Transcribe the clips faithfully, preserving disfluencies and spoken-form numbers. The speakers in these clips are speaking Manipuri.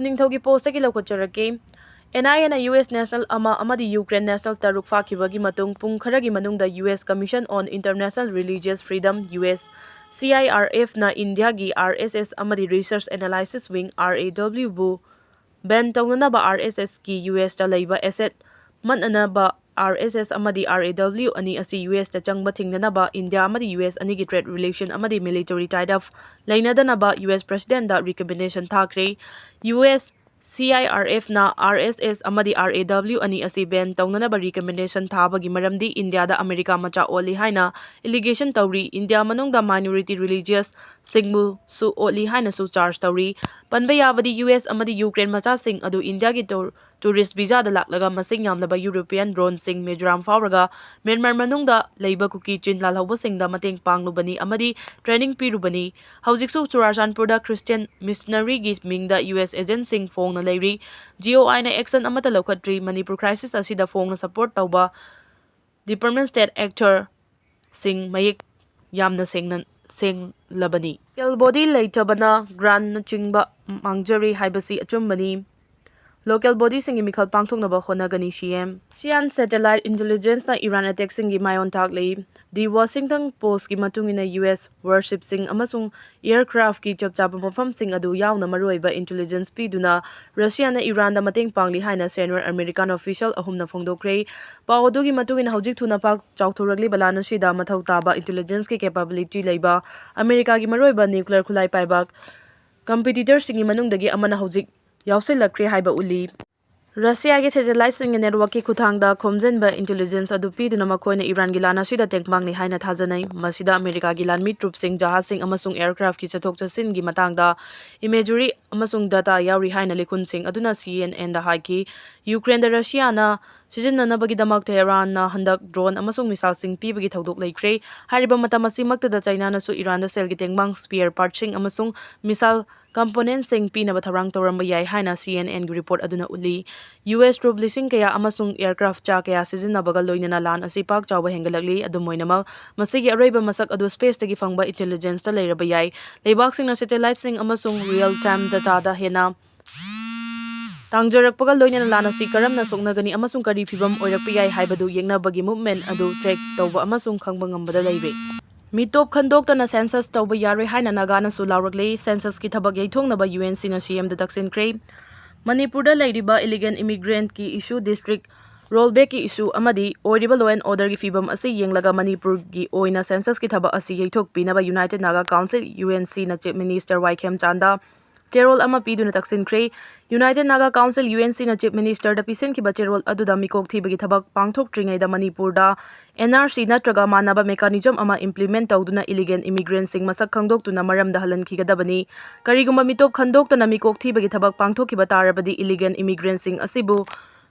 ꯅꯤꯡꯊꯧꯒꯤ ꯄꯣꯁꯇꯒꯤ ꯂꯧꯈꯠꯆꯔꯛꯀꯦ꯫ ꯑꯦꯟ ꯑꯥꯏ ꯑꯦꯅ ꯌꯨ ꯑꯦꯁ ꯅꯦꯁꯅꯦꯜ ꯑꯃ ꯑꯃꯗꯤ ꯌꯨꯀ꯭ꯔꯦꯟ ꯅꯦꯁꯅꯦꯜ ꯇꯔꯨꯛ ꯐꯥꯈꯤꯕꯒꯤ ꯃꯇꯨꯡ ꯄꯨꯡ ꯈꯔꯒꯤ ꯃꯅꯨꯡꯗ U S Commission on International Religious Freedom, U S C I R ꯑꯦꯐꯅ ꯏꯟꯗꯤꯌꯥꯒꯤ ꯑꯥꯔ ꯑꯦꯁ ꯑꯦꯁ ꯑꯃꯗꯤ Research Analysis Wing, R A ꯗꯕ꯭ꯂꯤꯌꯨꯕꯨ ꯕꯦꯟ ꯇꯧꯅꯅꯕ ꯑꯥꯔ ꯑꯦꯁ ꯑꯦꯁꯀꯤ ꯌꯨ ꯑꯦꯁꯇ ꯂꯩꯕ ꯑꯦꯁꯦꯠ ꯃꯠꯅꯅꯕ ꯑꯥꯔ ꯑꯦꯁ ꯑꯦꯁ ꯑꯃꯗꯤ ꯑꯥꯔ ꯑꯦ ꯗꯕ꯭ꯂꯤꯌꯨ ꯑꯅꯤ ꯑꯁꯤ ꯌꯨ ꯑꯦꯁꯇ ꯆꯪꯕ ꯊꯤꯡꯅꯅꯕ ꯏꯟꯗꯤꯌꯥ ꯑꯃꯗꯤ ꯌꯨ ꯑꯦꯁ ꯑꯅꯤꯒꯤ trade relation ꯑꯃꯗꯤ military tie up ꯂꯩꯅꯗꯅꯕ ꯌꯨ ꯑꯦꯁ Presidentꯗ recommendation ꯊꯥꯈ꯭ꯔꯦ꯫ U S C I R ꯑꯦꯐꯅ R ꯑꯦꯁ ꯑꯦꯁ ꯑꯃꯗꯤ ꯑꯥꯔ ꯑꯦ ꯗꯕ꯭ꯂꯤꯌꯨ ꯑꯅꯤ ꯑꯁꯤ ꯕꯦꯟ ꯇꯧꯅꯅꯕ recommendation ꯊꯥꯕꯒꯤ ꯃꯔꯝꯗꯤ ꯏꯟꯗꯤꯌꯥꯗ ꯑꯃꯦꯔꯤꯀꯥ ꯃꯆꯥ ꯑꯣꯜꯂꯤ ꯍꯥꯏꯅ allegation ꯇꯧꯔꯤ꯫ ꯏꯟꯗꯤꯌꯥ ꯃꯅꯨꯡꯗ minority religious ꯁꯤꯡꯕꯨꯁꯨ ꯑꯣꯠꯂꯤ ꯍꯥꯏꯅꯁꯨ charge ꯇꯧꯔꯤ꯫ ꯄꯟꯕ ꯌꯥꯕꯗꯤ ꯌꯨ ꯑꯦꯁ ꯑꯃꯗꯤ ꯌꯨꯀ꯭ꯔꯦꯟ ꯃꯆꯥꯁꯤꯡ ꯑꯗꯨ ꯏꯟꯗꯤꯌꯥꯒꯤ tour- tourist visaꯗ ꯂꯥꯛꯂꯒ ꯃꯁꯤꯡ ꯌꯥꯝꯂꯕ European droneꯁꯤꯡ ꯃꯤꯖꯣꯔꯥꯝ ꯐꯥꯎꯔꯒ ꯃ꯭ꯌꯥꯟꯃꯥꯔ ꯃꯅꯨꯡꯗ ꯂꯩꯕ ꯀꯨꯀꯤ ꯆꯤꯟ ꯂꯥꯜꯍꯧꯕꯁꯤꯡꯗ ꯃꯇꯦꯡ ꯄꯥꯡꯂꯨꯕꯅꯤ ꯑꯃꯗꯤ training ꯄꯤꯔꯨꯕꯅꯤ꯫ ꯍꯧꯖꯤꯛꯁꯨ ꯆꯨꯔꯥꯆꯥꯟꯄꯨꯔꯗ Christian missionaryꯒꯤ ꯃꯤꯡꯗ ꯌꯨ ꯑꯦꯁ agentꯁꯤꯡ ꯐꯣꯡꯅ ꯂꯩꯔꯤ꯫ ꯖꯤ ꯑꯣ ꯑꯥꯏꯅ action ꯑꯃꯠꯇ ꯂꯧꯈꯠꯇ꯭ꯔꯤ꯫ ꯃꯅꯤꯄꯨꯔ crisis ꯑꯁꯤꯗ ꯐꯣꯡꯅ support ꯇꯧꯕ department state actorꯁꯤꯡ ꯃꯌꯦꯛ ꯌꯥꯝꯅ ꯁꯦꯡꯅ ꯁꯦꯡꯂꯕꯅꯤ꯫ Local body ꯂꯩꯇꯕꯅ grantꯅꯆꯤꯡꯕ ꯃꯥꯡꯖꯔꯤ ꯍꯥꯏꯕꯁꯤ ꯑꯆꯨꯝꯕꯅꯤ꯫ Local bodyꯁꯤꯡꯒꯤ ꯃꯤꯈꯜ ꯄꯥꯡꯊꯣꯛꯅꯕ ꯍꯣꯠꯅꯒꯅꯤ, ꯁꯤ M. Russian satellite intelligenceꯅ Iran attackꯁꯤꯡꯒꯤ ꯃꯥꯏꯌꯣꯟ ꯊꯥꯛꯂꯤ꯫ The Washington Postꯀꯤ ꯃꯇꯨꯡ ꯏꯟꯅ ꯌꯨ ꯑꯦꯁ warshipꯁꯤꯡ ꯑꯃꯁꯨꯡ aircraftꯀꯤ ꯆꯞ ꯆꯥꯕ ꯃꯐꯝꯁꯤꯡ ꯑꯗꯨ ꯌꯥꯎꯅ ꯃꯔꯨꯑꯣꯏꯕ intelligence ꯄꯤꯗꯨꯅ Russiaꯅ Iranꯗ ꯃꯇꯦꯡ ꯄꯥꯡꯂꯤ ꯍꯥꯏꯅ senior American official ꯑꯍꯨꯝꯅ ꯐꯣꯡꯗꯣꯛꯈ꯭ꯔꯦ꯫ ꯄꯥꯎ ꯑꯗꯨꯒꯤ ꯃꯇꯨꯡ ꯏꯟꯅ ꯍꯧꯖꯤꯛ ꯊꯨꯅ ꯄꯥꯛ ꯆꯥꯎꯊꯣꯔꯛꯂꯤꯕ ꯂꯥꯟ ꯑꯁꯤꯗ ꯃꯊꯧ ꯇꯥꯕ intelligenceꯀꯤ capability ꯂꯩꯕ ꯑꯃꯦꯔꯤꯀꯥꯒꯤ ꯃꯔꯨꯑꯣꯏꯕ nuclear ꯈꯨꯠꯂꯥꯏ ꯄꯥꯏꯕ competitorꯁꯤꯡꯒꯤ ꯃꯅꯨꯡꯗꯒꯤ ꯑꯃꯅ ꯍꯧꯖꯤꯛ ꯌꯥꯎꯁꯤꯜꯂꯛꯈ꯭ꯔꯦ ꯍꯥꯏꯕ ꯎꯠꯂꯤ꯫ Russiaꯒꯤ satelliteꯁꯤꯡꯒꯤ networkꯀꯤ ꯈꯨꯠꯊꯥꯡꯗ ꯈꯣꯝꯖꯤꯟꯕ intelligence ꯑꯗꯨ ꯄꯤꯗꯨꯅ ꯃꯈꯣꯏꯅ Iranꯒꯤ ꯂꯥꯟ ꯑꯁꯤꯗ ꯇꯦꯡꯕꯥꯡꯂꯤ ꯍꯥꯏꯅ ꯊꯥꯖꯅꯩ꯫ ꯃꯁꯤꯗ ꯑꯃꯦꯔꯤꯀꯥꯒꯤ ꯂꯥꯟꯃꯤ troops ꯁꯤꯡ, ꯖꯍꯥꯖꯁꯤꯡ ꯑꯃꯁꯨꯡ aircraftꯀꯤ ꯆꯠꯊꯣꯛ ꯆꯠꯁꯤꯟꯒꯤ ꯃꯇꯥꯡꯗ imagery ꯑꯃꯁꯨꯡ data ꯌꯥꯎꯔꯤ ꯍꯥꯏꯅ ꯂꯤꯈꯨꯟꯁꯤꯡ ꯑꯗꯨꯅ ꯁꯤ ꯑꯦꯟ ꯑꯦꯟꯗ ꯍꯥꯏꯈꯤ꯫ ꯌꯨꯀ꯭ꯔꯦꯟꯗ ꯔꯁꯤꯌꯥꯅ ꯁꯤꯖꯤꯟꯅꯅꯕꯒꯤꯗꯃꯛ ꯇꯦꯍꯔꯥꯟꯅ ꯍꯟꯗꯛ drone ꯑꯃꯁꯨꯡ missileꯁꯤꯡ ꯄꯤꯕꯒꯤ ꯊꯧꯗꯣꯛ ꯂꯩꯈ꯭ꯔꯦ꯫ ꯍꯥꯏꯔꯤꯕ ꯃꯇꯝ ꯑꯁꯤꯃꯛꯇꯗ ꯆꯥꯏꯅꯥꯅꯁꯨ ꯏꯔꯥꯟꯗ ꯁꯦꯜꯒꯤ ꯇꯦꯡꯕꯥꯡ, spare partꯁꯤꯡ ꯑꯃꯁꯨꯡ missile componentꯁꯤꯡ ꯄꯤꯅꯕ ꯊꯧꯔꯥꯡ ꯇꯧꯔꯝꯕ ꯌꯥꯏ ꯍꯥꯏꯅ ꯁꯤ ꯑꯦꯟ ꯑꯦꯟꯒꯤ report ꯑꯗꯨꯅ ꯎꯠꯂꯤ꯫ ꯌꯨ ꯑꯦꯁ troop ꯂꯤꯁꯤꯡ ꯀꯌꯥ ꯑꯃꯁꯨꯡ aircraft ꯆꯥ ꯀꯌꯥ ꯁꯤꯖꯤꯟꯅꯕꯒ ꯂꯣꯏꯅꯅ ꯂꯥꯟ ꯑꯁꯤ ꯄꯥꯛ ꯆꯥꯎꯕ ꯍꯦꯟꯒꯠꯂꯛꯂꯤ꯫ ꯑꯗꯨꯝ ꯑꯣꯏꯅꯃꯛ, ꯃꯁꯤꯒꯤ ꯑꯔꯣꯏꯕ ꯃꯁꯛ ꯑꯗꯨ spaceꯇꯒꯤ ꯐꯪꯕ intelligenceꯇ ꯂꯩꯔꯕ ꯌꯥꯏ꯫ ꯂꯩꯕꯥꯛꯁꯤꯡꯅ satelliteꯁꯤꯡ ꯑꯃꯁꯨꯡ real time dataꯗ ꯍꯦꯟꯅ ꯇꯥꯡꯖꯔꯛꯄꯒ ꯂꯣꯏꯅꯅ ꯂꯥꯟ ꯑꯁꯤ ꯀꯔꯝꯅ ꯁꯣꯛꯅꯒꯅꯤ ꯑꯃꯁꯨꯡ ꯀꯔꯤ ꯐꯤꯚꯝ ꯑꯣꯏꯔꯛꯄ ꯌꯥꯏ ꯍꯥꯏꯕꯗꯨ ꯌꯦꯡꯅꯕꯒꯤ movement ꯑꯗꯨ track ꯇꯧꯕ ꯑꯃꯁꯨꯡ ꯈꯪꯕ ꯉꯝꯕꯗ ꯂꯩꯔꯦ꯫ ꯃꯤꯇꯣꯞ ꯈꯟꯗꯣꯛꯇꯅ census ꯇꯧꯕ ꯌꯥꯔꯣꯏ ꯍꯥꯏꯅ ꯅꯥꯒꯥꯅꯁꯨ ꯂꯥꯎꯔꯛꯂꯦ꯫ Censusꯀꯤ ꯊꯕꯛ ꯌꯩꯊꯣꯛꯅꯕ UNCꯅ CMꯗ ꯇꯛꯁꯤꯟꯈ꯭ꯔꯦ꯫ ꯃꯅꯤꯄꯨꯔꯗ ꯂꯩꯔꯤꯕ illegal immigrantꯀꯤ issue, district rollbackꯀꯤ issue ꯑꯃꯗꯤ ꯑꯣꯏꯔꯤꯕ law and orderꯒꯤ ꯐꯤꯚꯝ ꯑꯁꯤ ꯌꯦꯡꯂꯒ ꯃꯅꯤꯄꯨꯔꯒꯤ ꯑꯣꯏꯅ censusꯀꯤ ꯊꯕꯛ ꯑꯁꯤ ꯌꯩꯊꯣꯛꯄꯤꯅꯕ United Naga Council, UNCꯅ Chief Minister ꯋꯥꯏꯈꯦꯝ Chand ꯆꯦꯔꯣꯜ ꯑꯃ ꯄꯤꯗꯨꯅ ꯇꯛꯁꯤꯟꯈ꯭ꯔꯦ꯫ United Naga Council, UNCꯅ Chief Ministerꯗ ꯄꯤꯁꯤꯟꯈꯤꯕ ꯆꯦꯔꯣꯜ ꯑꯗꯨꯗ ꯃꯤꯀꯣꯛ ꯊꯤꯕꯒꯤ ꯊꯕꯛ ꯄꯥꯡꯊꯣꯛꯇ꯭ꯔꯤꯉꯩꯗ ꯃꯅꯤꯄꯨꯔꯗ NRC ꯅꯠꯇ꯭ꯔꯒ ꯃꯥꯟꯅꯕ mechanism ꯑꯃ implement ꯇꯧꯗꯨꯅ illegal immigrantꯁꯤꯡ ꯃꯁꯛ ꯈꯪꯗꯣꯛꯇꯨꯅ ꯃꯔꯝꯗ ꯍꯜꯍꯟꯈꯤꯒꯗꯕꯅꯤ꯫ ꯀꯔꯤꯒꯨꯝꯕ ꯃꯤꯇꯣꯞ ꯈꯟꯗꯣꯛꯇꯅ ꯃꯤꯀꯣꯛ ꯊꯤꯕꯒꯤ ꯊꯕꯛ ꯄꯥꯡꯊꯣꯛꯈꯤꯕ ꯇꯥꯔꯕꯗꯤ illegal immigrantꯁꯤꯡ ꯑꯁꯤꯕꯨ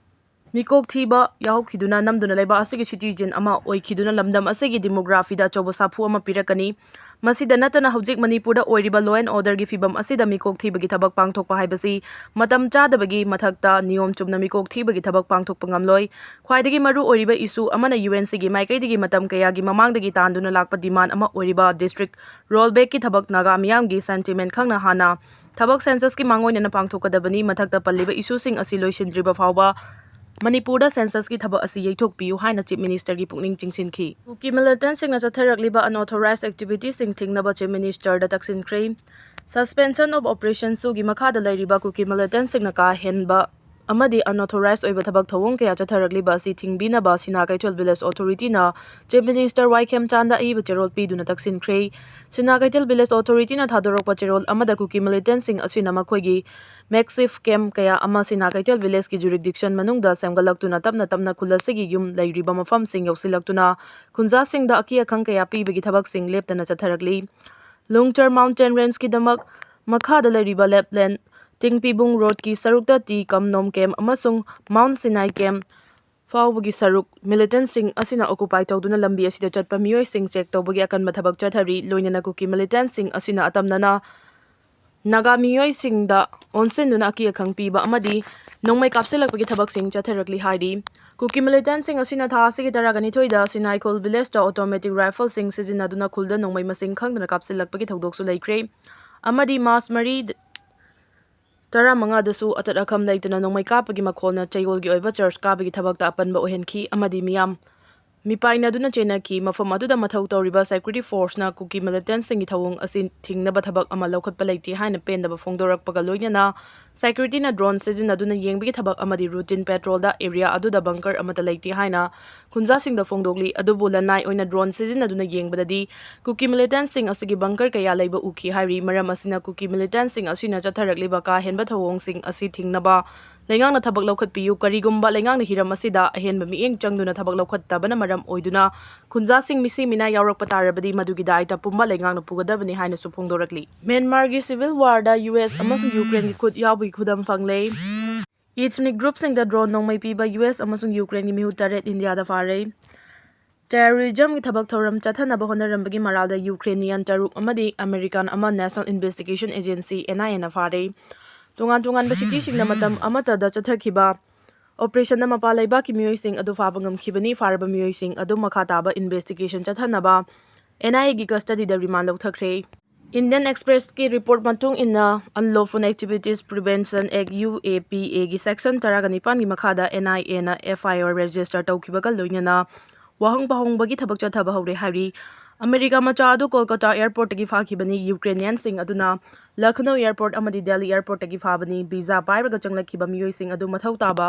ꯃꯤꯀꯣꯛ ꯊꯤꯕ ꯌꯥꯎꯈꯤꯗꯨꯅ ꯅꯝꯗꯨꯅ ꯂꯩꯕꯥꯛ ꯑꯁꯤꯒꯤ citizen ꯑꯃ ꯑꯣꯏꯈꯤꯗꯨꯅ ꯂꯝꯗꯝ ꯑꯁꯤꯒꯤ demographyꯗ ꯑꯆꯧꯕ ꯁꯥꯐꯨ ꯑꯃ ꯄꯤꯔꯛꯀꯅꯤ꯫ ꯃꯁꯤꯗ ꯅꯠꯇꯅ ꯍꯧꯖꯤꯛ ꯃꯅꯤꯄꯨꯔꯗ ꯑꯣꯏꯔꯤꯕ law and orderꯒꯤ ꯐꯤꯚꯝ ꯑꯁꯤꯗ ꯃꯤꯀꯣꯛ ꯊꯤꯕꯒꯤ ꯊꯕꯛ ꯄꯥꯡꯊꯣꯛꯄ ꯍꯥꯏꯕꯁꯤ ꯃꯇꯝ ꯆꯥꯗꯕꯒꯤ ꯃꯊꯛꯇ ꯅꯤꯌꯣꯝ ꯆꯨꯝꯅ ꯃꯤꯀꯣꯛ ꯊꯤꯕꯒꯤ ꯊꯕꯛ ꯄꯥꯡꯊꯣꯛꯄ ꯉꯝꯂꯣꯏ꯫ ꯈ꯭ꯋꯥꯏꯗꯒꯤ ꯃꯔꯨ ꯑꯣꯏꯔꯤꯕ issue ꯑꯃꯅ UNCꯒꯤ ꯃꯥꯏꯀꯩꯗꯒꯤ ꯃꯇꯝ ꯀꯌꯥꯒꯤ ꯃꯃꯥꯡꯗꯒꯤ ꯇꯥꯟꯗꯨꯅ ꯂꯥꯛꯄ demand ꯑꯃ ꯑꯣꯏꯔꯤꯕ district rollbackꯀꯤ ꯊꯕꯛ ꯅꯥꯒꯥ ꯃꯤꯌꯥꯝꯒꯤ sentiment ꯈꯪꯅ ꯍꯥꯟꯅ ꯊꯕꯛ censusꯀꯤ ꯃꯥꯡꯑꯣꯏꯅꯅ ꯄꯥꯡꯊꯣꯛꯀꯗꯕꯅꯤ꯫ ꯃꯊꯛꯇ ꯄꯜꯂꯤꯕ issueꯁꯤꯡ ꯑꯁꯤ ꯂꯣꯏꯁꯤꯟꯗ꯭ꯔꯤꯕ ꯐꯥꯎꯕ ꯃꯅꯤꯄꯨꯔꯗ censusꯀꯤ ꯊꯕꯛ ꯑꯁꯤ ꯌꯩꯊꯣꯛꯄꯤꯌꯨ ꯍꯥꯏꯅ Chief Ministerꯒꯤ ꯄꯨꯛꯅꯤꯡ ꯆꯤꯡꯁꯤꯟꯈꯤ꯫ ꯀꯨꯀꯤ militantꯁꯤꯡꯅ ꯆꯠꯊꯔꯛꯂꯤꯕ unauthorized activitiesꯁꯤꯡ ꯊꯤꯡꯅꯕ Chief Ministerꯗ ꯇꯛꯁꯤꯟꯈ꯭ꯔꯦ꯫ Suspension of Operation SoOꯒꯤ ꯃꯈꯥꯗ ꯂꯩꯔꯤꯕ ꯀꯨꯀꯤ militantꯁꯤꯡꯅ ꯀꯥ ꯍꯦꯟꯕ ꯑꯃꯗꯤ unauthorized ꯑꯣꯏꯕ ꯊꯕꯛ ꯊꯧꯑꯣꯡ ꯀꯌꯥ ꯆꯠꯊꯔꯛꯂꯤꯕ ꯑꯁꯤ ꯊꯤꯡꯕꯤꯅꯕ ꯁꯤꯅꯥ ꯀꯩꯊꯦꯜ village authorityꯅ Chief Minister ꯋꯥꯏꯈꯦꯝ ꯆꯥꯟꯗ ꯑꯏꯕ ꯆꯦꯔꯣꯜ ꯄꯤꯗꯨꯅ ꯇꯛꯁꯤꯟꯈ꯭ꯔꯦ꯫ ꯁꯤꯅꯥ ꯀꯩꯊꯦꯜ village authorityꯅ ꯊꯥꯗꯣꯔꯛꯄ ꯆꯦꯔꯣꯜ ꯑꯃꯗ ꯀꯨꯀꯤ militantꯁꯤꯡ ꯑꯁꯤꯅ ꯃꯈꯣꯏꯒꯤ makeshift camp ꯀꯌꯥ ꯑꯃ ꯁꯤꯅꯥ ꯀꯩꯊꯦꯜ villageꯀꯤ jurisdiction ꯃꯅꯨꯡꯗ ꯁꯦꯝꯒꯠꯂꯛꯇꯨꯅ ꯇꯞꯅ ꯇꯞꯅ ꯈꯨꯜ ꯑꯁꯤꯒꯤ ꯌꯨꯝ ꯂꯩꯔꯤꯕ ꯃꯐꯝꯁꯤꯡ ꯌꯧꯁꯤꯜꯂꯛꯇꯨꯅ ꯈꯨꯟꯖꯥꯁꯤꯡꯗ ꯑꯀꯤ ꯑꯈꯪ ꯀꯌꯥ ꯄꯤꯕꯒꯤ ꯊꯕꯛꯁꯤꯡ ꯂꯦꯞꯇꯅ ꯆꯠꯊꯔꯛꯂꯤ꯫ ꯂꯨꯡꯇꯔ mountain rangeꯀꯤꯗꯃꯛ ꯃꯈꯥꯗ ꯂꯩꯔꯤꯕ ꯂꯦꯞꯂꯦꯟ ꯇꯤꯡꯄꯤꯕꯨꯡ roadꯀꯤ ꯁꯔꯨꯛꯇ ꯇꯤ ꯀꯝ ꯅꯣꯝ camp ꯑꯃꯁꯨꯡ Mount Sinai camp ꯐꯥꯎꯕꯒꯤ ꯁꯔꯨꯛ militantꯁꯤꯡ ꯑꯁꯤꯅ occupy ꯇꯧꯗꯨꯅ ꯂꯝꯕꯤ ꯑꯁꯤꯗ ꯆꯠꯄ ꯃꯤꯑꯣꯏꯁꯤꯡ check ꯇꯧꯕꯒꯤ ꯑꯀꯟꯕ ꯊꯕꯛ ꯆꯠꯊꯔꯤ꯫ ꯂꯣꯏꯅꯅ ꯀꯨꯀꯤ militantꯁꯤꯡ ꯑꯁꯤꯅ ꯑꯇꯝꯅꯅ ꯅꯥꯒꯥ ꯃꯤꯑꯣꯏꯁꯤꯡꯗ ꯑꯣꯟꯁꯤꯟꯗꯨꯅ ꯑꯀꯤ ꯑꯈꯪ ꯄꯤꯕ ꯑꯃꯗꯤ ꯅꯣꯡꯃꯩ ꯀꯥꯞꯁꯤꯜꯂꯛꯄꯒꯤ ꯊꯕꯛꯁꯤꯡ ꯆꯠꯊꯔꯛꯂꯤ ꯍꯥꯏꯔꯤ꯫ ꯀꯨꯀꯤ militantꯁꯤꯡ ꯑꯁꯤꯅ ꯊꯥ ꯑꯁꯤꯒꯤ ꯇꯔꯥꯒ ꯅꯤꯊꯣꯏꯗ ꯁꯤꯅꯥꯏꯈꯣꯜ villageꯇ automatic rifleꯁꯤꯡ ꯁꯤꯖꯤꯟꯅꯗꯨꯅ ꯈꯨꯜꯗ ꯅꯣꯡꯃꯩ ꯃꯁꯤꯡ ꯈꯪꯗꯅ ꯀꯥꯞꯁꯤꯜꯂꯛꯄꯒꯤ ꯊꯧꯗꯣꯛꯁꯨ ꯂꯩꯈ꯭ꯔꯦ ꯑꯃꯗꯤ March ꯃꯔꯤ ꯇꯔꯥꯃꯉꯥꯗꯁꯨ ꯑꯇꯠ ꯑꯈꯝ ꯂꯩꯇꯅ ꯅꯣꯡꯃꯩ ꯀꯥꯞꯄꯒꯤ ꯃꯈꯣꯜꯅ ꯆꯌꯣꯜꯒꯤ ꯑꯣꯏꯕ ꯆꯔꯆ ꯀꯥꯕꯒꯤ ꯊꯕꯛꯇ ꯑꯄꯟꯕ ꯑꯣꯏꯍꯟꯈꯤ ꯑꯃꯗꯤ ꯃꯤꯌꯥꯝ ꯃꯤꯄꯥꯏꯅꯗꯨꯅ ꯆꯦꯟꯅꯈꯤ꯫ ꯃꯐꯝ ꯑꯗꯨꯗ ꯃꯊꯧ ꯇꯧꯔꯤꯕ security forceꯅ ꯀꯨꯀꯤ militantꯁꯤꯡꯒꯤ ꯊꯧꯑꯣꯡ ꯑꯁꯤ ꯊꯤꯡꯅꯕ ꯊꯕꯛ ꯑꯃ ꯂꯧꯈꯠꯄ ꯂꯩꯇꯦ ꯍꯥꯏꯅ ꯄꯦꯟꯗꯕ ꯐꯣꯡꯗꯣꯔꯛꯄꯒ ꯂꯣꯏꯅꯅ securityꯅ drone ꯁꯤꯖꯤꯟꯅꯗꯨꯅ ꯌꯦꯡꯕꯒꯤ ꯊꯕꯛ ꯑꯃꯗꯤ routine patrolꯗ area ꯑꯗꯨꯗ bunker ꯑꯃꯠꯇ ꯂꯩꯇꯦ ꯍꯥꯏꯅ ꯈꯨꯟꯖꯥꯁꯤꯡꯗ ꯐꯣꯡꯗꯣꯛꯂꯤ꯫ ꯑꯗꯨꯕꯨ ꯂꯅꯥꯏ ꯑꯣꯏꯅ drone ꯁꯤꯖꯤꯟꯅꯗꯨꯅ ꯌꯦꯡꯕꯗꯗꯤ ꯀꯨꯀꯤ militantꯁꯤꯡ ꯑꯁꯤꯒꯤ bunker ꯀꯌꯥ ꯂꯩꯕ ꯎꯈꯤ ꯍꯥꯏꯔꯤ꯫ ꯃꯔꯝ ꯑꯁꯤꯅ ꯀꯨꯀꯤ militantꯁꯤꯡ ꯑꯁꯤꯅ ꯆꯠꯊꯔꯛꯂꯤꯕ ꯀꯥ ꯍꯦꯟꯕ ꯊꯧꯑꯣꯡꯁꯤꯡ ꯑꯁꯤ ꯊꯤꯡꯅꯕ ꯂꯩꯉꯥꯛꯅ ꯊꯕꯛ ꯂꯧꯈꯠꯄꯤꯌꯨ꯫ ꯀꯔꯤꯒꯨꯝꯕ ꯂꯩꯉꯥꯛꯅ ꯍꯤꯔꯝ ꯑꯁꯤꯗ ꯑꯍꯦꯟꯕ ꯃꯤꯠꯌꯦꯡ ꯆꯪꯗꯨꯅ ꯊꯕꯛ ꯂꯧꯈꯠꯇꯕꯅ ꯃꯔꯝ ꯑꯣꯏꯗꯨꯅ ꯈꯨꯟꯖꯥꯁꯤꯡ ꯃꯤꯁꯤ ꯃꯤꯅꯥ ꯌꯥꯎꯔꯛꯄ ꯇꯥꯔꯕꯗꯤ ꯃꯗꯨꯒꯤ ꯗꯥꯏꯇ ꯄꯨꯝꯕ ꯂꯩꯉꯥꯛꯅ ꯄꯨꯒꯗꯕꯅꯤ ꯍꯥꯏꯅꯁꯨ ꯐꯣꯡꯗꯣꯔꯛꯂꯤ꯫ ꯃ꯭ꯌꯥꯟꯃꯥꯔꯒꯤ civil warꯗ US ꯑꯃꯁꯨꯡ Ukraineꯒꯤ ꯈꯨꯠ ꯌꯥꯎꯕꯒꯤ ꯈꯨꯗꯝ ꯐꯪꯂꯦ꯫ Ethnic groupꯁꯤꯡꯗ drone ꯅꯣꯡꯃꯩ ꯄꯤꯕ US ꯑꯃꯁꯨꯡ Ukraineꯒꯤ ꯃꯤꯍꯨꯠ ꯇꯔꯦꯠ ꯏꯟꯗꯤꯌꯥꯗ ꯐꯥꯔꯦ꯫ Terrorismꯒꯤ ꯊꯕꯛ ꯊꯧꯔꯝ ꯆꯠꯊꯅꯕ ꯍꯣꯠꯅꯔꯝꯕꯒꯤ ꯃꯔꯥꯜꯗ Ukrainian ꯇꯔꯨꯛ ꯑꯃꯗꯤ American ꯑꯃ National Investigation Agency, NIAꯅ ꯐꯥꯔꯦ꯫ ꯇꯣꯉꯥꯟ ꯇꯣꯉꯥꯟꯕ cityꯁꯤꯡꯗ ꯃꯇꯝ ꯑꯃꯠꯇꯗ ꯆꯠꯊꯈꯤꯕ operationꯗ ꯃꯄꯥꯟ ꯂꯩꯕꯥꯛꯀꯤ ꯃꯤꯑꯣꯏꯁꯤꯡ ꯑꯗꯨ ꯐꯥꯕ ꯉꯝꯈꯤꯕꯅꯤ꯫ ꯐꯥꯔꯕ ꯃꯤꯑꯣꯏꯁꯤꯡ ꯑꯗꯨ ꯃꯈꯥ ꯇꯥꯕ investigationꯆꯠꯊꯅꯕ NIAꯒꯤ custodyꯗ remand ꯂꯧꯊꯈ꯭ꯔꯦ꯫ Indian Expressꯀꯤ report ꯃꯇꯨꯡ ꯏꯟꯅ, Unlawful Activities Prevention Act, UAPAꯒꯤ section ꯇꯔꯥꯒ ꯅꯤꯄꯥꯟꯒꯤ ꯃꯈꯥꯗ NIAꯅ FIR register ꯇꯧꯈꯤꯕꯒ ꯂꯣꯏꯅꯅ ꯋꯥꯍꯪ ꯄꯥꯍꯪꯕꯒꯤ ꯊꯕꯛ ꯆꯠꯊꯕ ꯍꯧꯔꯦ ꯍꯥꯏꯔꯤ꯫ ꯑꯃꯦꯔꯤꯀꯥ ꯃꯆꯥ ꯑꯗꯨ ꯀꯣꯜꯀꯇꯥ airportꯇꯒꯤ ꯐꯥꯈꯤꯕꯅꯤ꯫ Ukrainianꯁꯤꯡ ꯑꯗꯨꯅ Lucknow airport ꯑꯃꯗꯤ Delhi airportꯇꯒꯤ ꯐꯥꯕꯅꯤ꯫ Visa ꯄꯥꯏꯔꯒ ꯆꯪꯂꯛꯈꯤꯕ ꯃꯤꯑꯣꯏꯁꯤꯡ ꯑꯗꯨ ꯃꯊꯧ ꯇꯥꯕ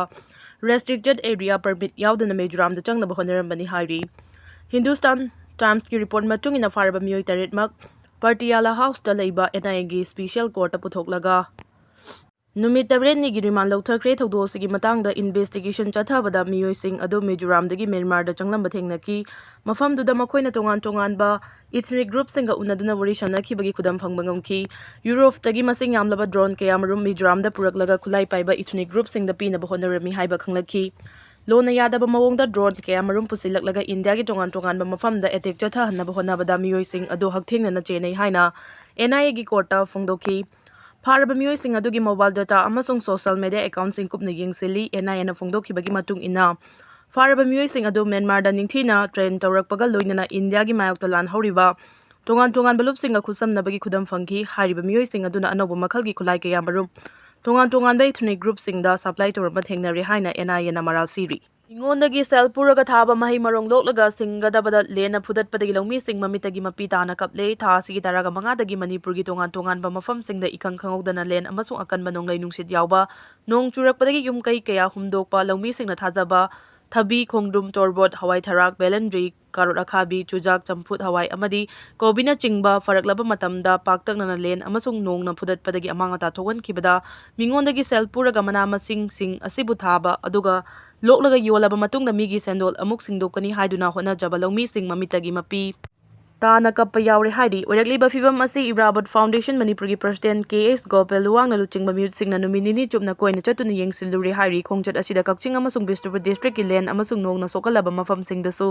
restricted area permit ꯌꯥꯎꯗꯅ ꯃꯤꯖꯣꯔꯥꯝꯗ ꯆꯪꯅꯕ ꯍꯣꯠꯅꯔꯝꯕꯅꯤ ꯍꯥꯏꯔꯤ꯫ Hindustan Timesꯀꯤ report ꯃꯇꯨꯡ ꯏꯟꯅ, ꯐꯥꯔꯕ ꯃꯤꯑꯣꯏ ꯇꯔꯦꯠꯃꯛ Patiala Houseꯇ ꯂꯩꯕ NIAꯒꯤ special courtꯇ ꯄꯨꯊꯣꯛꯂꯒ ꯅꯨꯃꯤꯠ ꯇꯔꯦꯠꯅꯤꯒꯤ remand ꯂꯧꯊꯈ꯭ꯔꯦ꯫ ꯊꯧꯗꯣꯛ ꯑꯁꯤꯒꯤ ꯃꯇꯥꯡꯗ investigation ꯆꯠꯊꯕꯗ ꯃꯤꯑꯣꯏꯁꯤꯡ ꯑꯗꯨ ꯃꯤꯖꯣꯔꯥꯝꯗꯒꯤ ꯃ꯭ꯌꯥꯟꯃꯥꯔꯗ ꯆꯪꯂꯝꯕ ꯊꯦꯡꯅꯈꯤ꯫ ꯃꯐꯝꯗꯨꯗ ꯃꯈꯣꯏꯅ ꯇꯣꯉꯥꯟ ꯇꯣꯉꯥꯟꯕ ethnic groupꯁꯤꯡꯒ ꯎꯅꯗꯨꯅ ꯋꯥꯔꯤ ꯁꯥꯅꯈꯤꯕꯒꯤ ꯈꯨꯗꯝ ꯐꯪꯕ ꯉꯝꯈꯤ꯫ ꯌꯨꯔꯣꯞꯇꯒꯤ ꯃꯁꯤꯡ ꯌꯥꯝꯂꯕ drone ꯀꯌꯥꯃꯔꯨꯝ ꯃꯤꯖꯣꯔꯥꯝꯗ ꯄꯨꯔꯛꯂꯒ ꯈꯨꯠꯂꯥꯏ ꯄꯥꯏꯕ ethnic groupꯁꯤꯡꯗ ꯄꯤꯅꯕ ꯍꯣꯠꯅꯔꯝꯃꯤ ꯍꯥꯏꯕ ꯈꯪꯂꯛꯈꯤ꯫ ꯂꯣꯟꯅ ꯌꯥꯗꯕ ꯃꯑꯣꯡꯗ drone ꯀꯌꯥꯃꯔꯨꯝ ꯄꯨꯁꯤꯜꯂꯛꯂꯒ ꯏꯟꯗꯤꯌꯥꯒꯤ ꯇꯣꯉꯥꯟ ꯇꯣꯉꯥꯟꯕ ꯃꯐꯝꯗ attack ꯆꯠꯊꯍꯟꯅꯕ ꯍꯣꯠꯅꯕꯗ ꯃꯤꯑꯣꯏꯁꯤꯡ ꯑꯗꯨ ꯍꯛꯊꯦꯡꯅꯅ ꯆꯦꯟꯅꯩ ꯍꯥꯏꯅ NIAꯒꯤ courtꯇ ꯐꯣꯡꯗꯣꯛꯈꯤ꯫ ꯐꯥꯔꯕ ꯃꯤꯑꯣꯏꯁꯤꯡ ꯑꯗꯨꯒꯤ mobile data ꯑꯃꯁꯨꯡ social media accountꯁꯤꯡ ꯀꯨꯞꯅ ꯌꯦꯡꯁꯤꯜꯂꯤ꯫ NIAꯅ ꯐꯣꯡꯗꯣꯛꯈꯤꯕꯒꯤ ꯃꯇꯨꯡ ꯏꯟꯅ, ꯐꯥꯔꯕ ꯃꯤꯑꯣꯏꯁꯤꯡ ꯑꯗꯨ ꯃ꯭ꯌꯥꯟꯃꯥꯔꯗ ꯅꯤꯡꯊꯤꯅ train ꯇꯧꯔꯛꯄꯒ ꯂꯣꯏꯅꯅ ꯏꯟꯗꯤꯌꯥꯒꯤ ꯃꯥꯌꯣꯛꯇ ꯂꯥꯟꯍꯧꯔꯤꯕ ꯇꯣꯉꯥꯟ ꯇꯣꯉꯥꯟꯕ ꯂꯨꯞꯁꯤꯡꯒ ꯈꯨꯠꯁꯝꯅꯕꯒꯤ ꯈꯨꯗꯝ ꯐꯪꯈꯤ꯫ ꯍꯥꯏꯔꯤꯕ ꯃꯤꯑꯣꯏꯁꯤꯡ ꯑꯗꯨꯅ ꯑꯅꯧꯕ ꯃꯈꯜꯒꯤ ꯈꯨꯠꯂꯥꯏ ꯀꯌꯥꯃꯔꯨꯝ ꯇꯣꯉꯥꯟ ꯇꯣꯉꯥꯟꯕ ethnic groupꯁꯤꯡꯗ supply ꯇꯧꯔꯝꯕ ꯊꯦꯡꯅꯔꯦ ꯍꯥꯏꯅ NIAꯅ ꯃꯔꯥꯜ ꯁꯤꯔꯤ꯫ ꯃꯤꯉꯣꯟꯗꯒꯤ ꯁꯦꯜ ꯄꯨꯔꯒ ꯊꯥꯕ ꯃꯍꯩ ꯃꯔꯣꯡ ꯂꯣꯛꯂꯒ ꯁꯤꯡꯒꯗꯕꯗ ꯂꯦꯟꯅ ꯐꯨꯗꯠꯄꯗꯒꯤ ꯂꯧꯃꯤꯁꯤꯡ ꯃꯃꯤꯠꯇꯒꯤ ꯃꯄꯤ ꯇꯥꯅ ꯀꯞꯂꯦ꯫ ꯊꯥ ꯑꯁꯤꯒꯤ ꯇꯔꯥꯒ ꯃꯉꯥꯗꯒꯤ ꯃꯅꯤꯄꯨꯔꯒꯤ ꯇꯣꯉꯥꯟ ꯇꯣꯉꯥꯟꯕ ꯃꯐꯝꯁꯤꯡꯗ ꯏꯈꯪ ꯈꯪꯍꯧꯗꯅ ꯂꯦꯟ ꯑꯃꯁꯨꯡ ꯑꯀꯟꯕ ꯅꯣꯡꯂꯩ ꯅꯨꯡꯁꯤꯠ ꯌꯥꯎꯕ ꯅꯣꯡ ꯆꯨꯔꯛꯄꯗꯒꯤ ꯌꯨꯝ ꯀꯩ ꯀꯌꯥ ꯍꯨꯝꯗꯣꯛꯄ, ꯂꯧꯃꯤꯁꯤꯡꯅ ꯊꯥꯖꯕ ꯊꯕꯤ, ꯈꯣꯡꯗ꯭ꯔꯨꯝ, ꯇꯣꯔꯕꯣꯠ, ꯍꯋꯥꯏ ꯊꯔꯥꯛ, ꯕꯦꯂꯟꯗ꯭ꯔꯤ, ꯀꯥꯔꯣꯠ ꯑꯈꯥꯕꯤ, ꯆꯨꯖꯥꯛ, ꯆꯝꯐꯨꯠ ꯍꯋꯥꯏ ꯑꯃꯗꯤ ꯀꯣꯕꯤꯅꯆꯤꯡꯕ ꯐꯔꯛꯂꯕ ꯃꯇꯝꯗ ꯄꯥꯛꯇꯛꯅꯅ ꯂꯦꯟ ꯑꯃꯁꯨꯡ ꯅꯣꯡꯅ ꯐꯨꯗꯠꯄꯗꯒꯤ ꯑꯃꯥꯡ ꯑꯇꯥ ꯊꯣꯛꯍꯟꯈꯤꯕꯗ ꯃꯤꯉꯣꯟꯗꯒꯤ ꯁꯦꯜ ꯄꯨꯔꯒ ꯃꯅꯥ ꯃꯁꯤꯡꯁꯤꯡ ꯑꯁꯤꯕꯨ ꯊꯥꯕ ꯑꯗꯨꯒ ꯂꯣꯛꯂꯒ ꯌꯣꯜꯂꯕ ꯃꯇꯨꯡꯗ ꯃꯤꯒꯤ ꯁꯦꯟꯗꯣꯜ ꯑꯃꯨꯛ ꯁꯤꯡꯗꯣꯛꯀꯅꯤ ꯍꯥꯏꯗꯨꯅ ꯍꯣꯠꯅꯖꯕ ꯂꯧꯃꯤꯁꯤꯡ ꯃꯃꯤꯠꯇꯒꯤ ꯃꯄꯤ ꯇꯥꯅ ꯀꯞꯄ ꯌꯥꯎꯔꯦ ꯍꯥꯏꯔꯤ꯫ ꯑꯣꯏꯔꯛꯂꯤꯕ ꯐꯤꯕꯝ ꯑꯁꯤ ꯏꯔꯥꯕꯣꯠ ꯐꯥꯎꯟꯗꯦꯁꯟ ꯃꯅꯤꯄꯨꯔꯒꯤ ꯄ꯭ꯔꯁꯤꯗꯦꯟ ꯀꯦ ꯑꯦꯁ ꯒꯣꯄꯦꯜ ꯂꯨꯋꯥꯡꯅ ꯂꯨꯆꯤꯡꯕ ꯃꯤꯍꯨꯠꯁꯤꯡꯅ ꯅꯨꯃꯤꯠ ꯅꯤꯅꯤ ꯆꯨꯞꯅ ꯀꯣꯏꯅ ꯆꯠꯇꯨꯅ ꯌꯦꯡꯁꯤꯜꯂꯨꯔꯦ ꯍꯥꯏꯔꯤ꯫ ꯈꯣꯡꯆꯠ ꯑꯁꯤꯗ ꯀꯛꯆꯤꯡ ꯑꯃꯁꯨꯡ ꯕꯤꯁꯅꯨꯄꯨꯔ ꯗꯤꯁꯇ꯭ꯔꯤꯛꯀꯤ ꯂꯦꯟ ꯑꯃꯁꯨꯡ ꯅꯣꯡꯅ ꯁꯣꯛꯍꯜꯂꯕ ꯃꯐꯝꯁꯤꯡꯗꯁꯨ